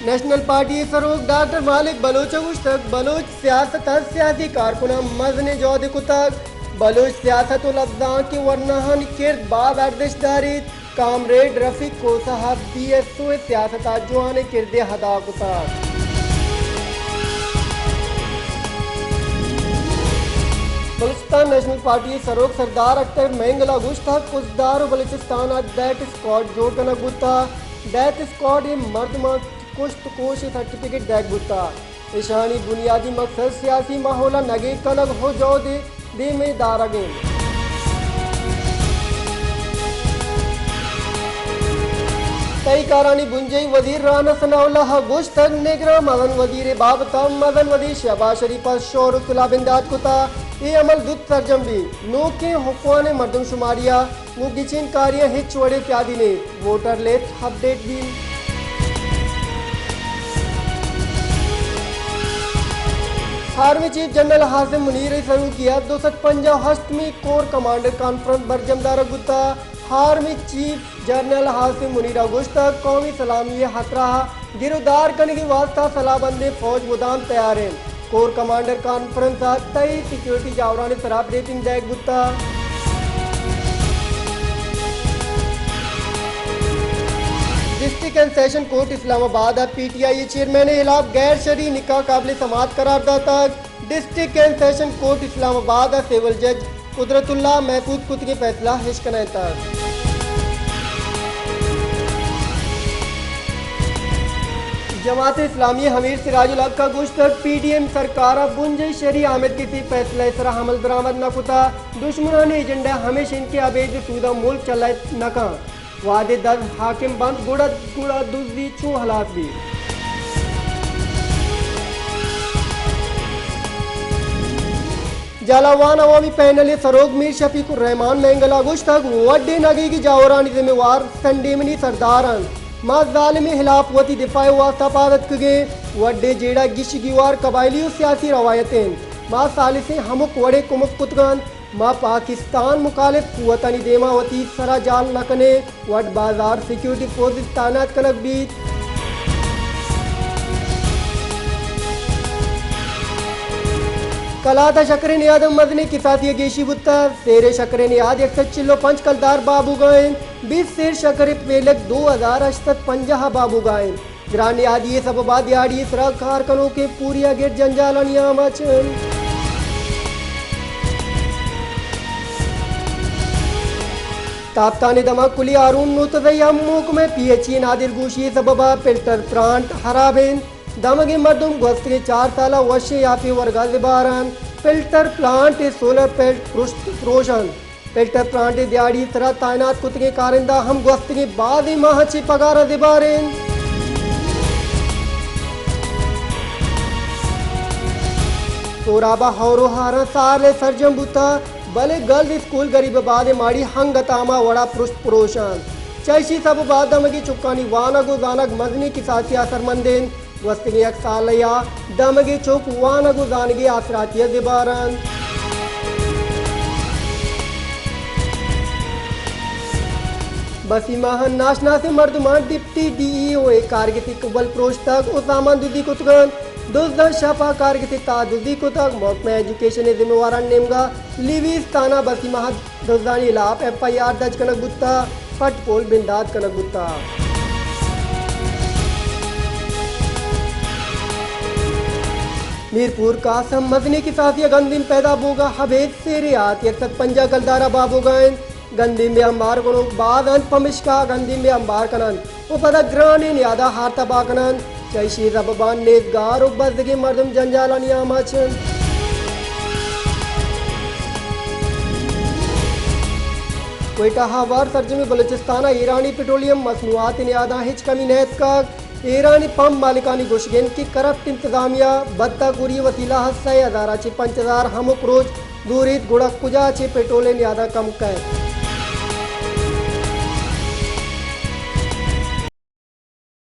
National party ءِ سروک ڈاکٹر مالک بلوچ ءَ گوشتگ، بلوچ سیاست ءَ سیاسی کارکناں مزنیں جہدے کتگ، بلوچ سیاست ءُ لبزانک ءِ ورناہانی کرد باز ارزشت داریت، کامریڈ رفیق کھوسہ ءَ بی ایس او ءِ سیاست ءَ جوانیں کردے ادا کتگ۔ بلوچستان نیشنل پارٹی ءِ سروک سردار اختر مینگل ءَ گوشتگ، خضدار ءُ بلوچستان ءَ ڈیتھ اسکواڈ جوڑ کنگ بوتگ، ڈیتھ اسکواڈ اے مردماں کشت ءُ کوش ءِ سرٹیفکیٹ دئیگ بوتگ۔ ایشانی بنیادی مقصد سیاسی ماحول ءَ نگیگ کنگ ءُ جہد ءِ دیما دارگ انت۔ تہی کارانی بنجاہی وزیر رانا ثناء اللہ ءَ گوشتگ، نگراں مزن وزیر ءِ بابت ءَ مزن وزیر شہباز شریف ءَ شور ءُ سلاہ بندات کتگ، اے عمل زوت سرجم بیت، نوکیں حکمرانیں مردم شماری ءَ گوں گچین کاریاں ہچ وڑیں سیادی نیں، ووٹر لسٹ اپ ڈیٹ بیت۔ آرمی چیف جنرل عاصم منیر ءِ سروکی ءَ دو سد پنجاہ ءُ ہشتمی کور کمانڈر کانفرنس برجم دارگ بوتگ۔ آرمی چیف جنرل عاصم منیر ءَ گوشتگ، قومی سلامی ءِ ہترہ ءَ گر ءُ دار کنگ ءِ واستہ سلاہ بندیں فوج مدام تیار انت۔ کور کمانڈر کانفرنس ءَ تہی سیکورٹی جاورانی سرا بریفنگ دئیگ بوتگ۔ ڈسٹرکٹ اینڈ سیشن کورٹ اسلام آباد ءَ پی ٹی آئی ءِ چیئرمین ءِ ہلاپ غیر شرعی نکاح قابل سماعت قرار داتگ۔ ڈسٹرکٹ اینڈ سیشن کورٹ اسلام آباد ءَ سول جج قدرت اللہ محفوظ کتگیں فیصلہ اشکنائینتگ۔ جماعت اسلامی ءِ امیر سراج الحق ءَ گوشتگ، پی ڈی ایم سرکار ءَ بنجاہی شرعی آمدگس ءِ فیصلہ ءِ سرا عمل درآمد نہ کتگ، دشمنانی ایجنڈا ہمیش انت کہ ابید ءُ سود ءَ ملک چلائینت نہ کنت۔ وہدے دز حاکم بنت، گڑا، گڑا دزی چوں ہلاس بیت؟ جھالاوان عوامی پینل ءِ سروک میر شفیق الرحمان مینگل ءَ گوشتگ، وڈے نگیگی جاورانی ذمہ وار سنڈیمنی سردار انت۔ ما ظالمیں ہلاپ وتی دفاع ءِ واستہ پاد اتکگیں۔ وڈے جیڑہ گیشی گیوار قبائلی ءُ سیاسی روایت انت۔ ما ثالثیں ہمک وڑیں کمک کتگ انت۔ ما پاکستان مخالف قوتانی دیما وتی سرا جال نہ کنیں، وڈ بازار سیکورٹی فورسز تعینات کنگ بیت۔ کلات ءَ شکریں نیاداں مزنیں کساسی ءِ گیشی بوتگ۔ سیر ءِ شکریں نیاد یک سد چل ءُ پنچ کلدار بابوگا انت، بیست سیر شکر ءِ پیلک دو ہزار ہشت سد پنجاہ ءَ بابوگا انت۔ گران نیادی ءِ سبب ءَ دیہاڑی ءِ سرا کار کنوکیں پوری ءَ گر جنجالانی آماچ انت۔ تاپتان ءِ دمگ کلی ہارون نوتزئی ءِ ہم محکمہ پی ایچ ای ءِ نادرگوشی ءِ سبب ءَ فلٹر پلانٹ ہراب انت۔ دمگیں مردم گوستگیں چار سال ءَ وشیں یاپی ورگ ءَ زبہر انت۔ فلٹر پلانٹ ءِ سولر پیلٹ پرشت پروش انت۔ فلٹر پلانٹ ءِ دیہاڑی ءِ سرا تعینات کتگیں کارندہ ہم گوستگیں بازیں ماہ ءَ چہ پگار ءَ زبہر انت۔ سوراب ءَ ہور ءُ ہاراں سال ءَ سرجم بوتگ، بلے گرلز اسکول غریب آباد ءِ ماڑی ہنگت ءَ ہما وڑا پرشت پروش انت۔ چہ ایشی سبب ءَ دمگی چکانی وانگ ءُ زانگ مزنیں کساسی ءَ اثرمند انت۔ گوستگیں یک سالے ءَ دمگی چک وانگ ءُ زانگی آسراتی ءَ زبہر انت۔ بسیماہ ءَ ناشناسیں مردماں ڈپٹی ڈی ای او ءِ کارگس ءِ کبل پروشتگ ءُ سامان دزی کتگ انت۔ دزاں شپ ءَ کارگس ءِ تہا دزی کتگ۔ محکمہ ایجوکیشن ءِ ذمہ وارانی نیمگ ءَ لیویز تھانہ بسیماہ ءَ دزانی ہلاپ ایف آئی آر درج کنگ بوتگ، پٹ پول بندات کنگ بوتگ۔ میرپور کاسم مزنیں کساسی ءَ گندیم پیدا بوگ ءَ ابید سیرے آت، یک سد پنجاہ کلدار ءَ بابوگ ءَ انت۔ گندیم ءِ امبار کنوک باز انت، پمشکا گندیم ءِ امبار کن انت ءُ پدا گرانیں نیاد ءَ ہارت ءَ بہا کن انت۔ چہ ایشی ءِ سبب ءَ نیزگار ءُ بزگیں مردم جنجالانی آماچ انت۔ کوئٹہ ءَ ہوار سرجمیں بلوچستان ءَ ایرانی پٹرولیم مصنوعات ءِ نیاداں ہچ کمی نہ اتکگ۔ ایرانی پمپ مالکانی گوشگ انت کہ کرپٹ انتظامیہ بدتہ کوری وسیلہ ءَ سئے ہزار ءَ چہ پنچ ہزار ہمک روچ زوریت، گڑا کجا چہ پٹرول ءِ نیاداں کم کئیت؟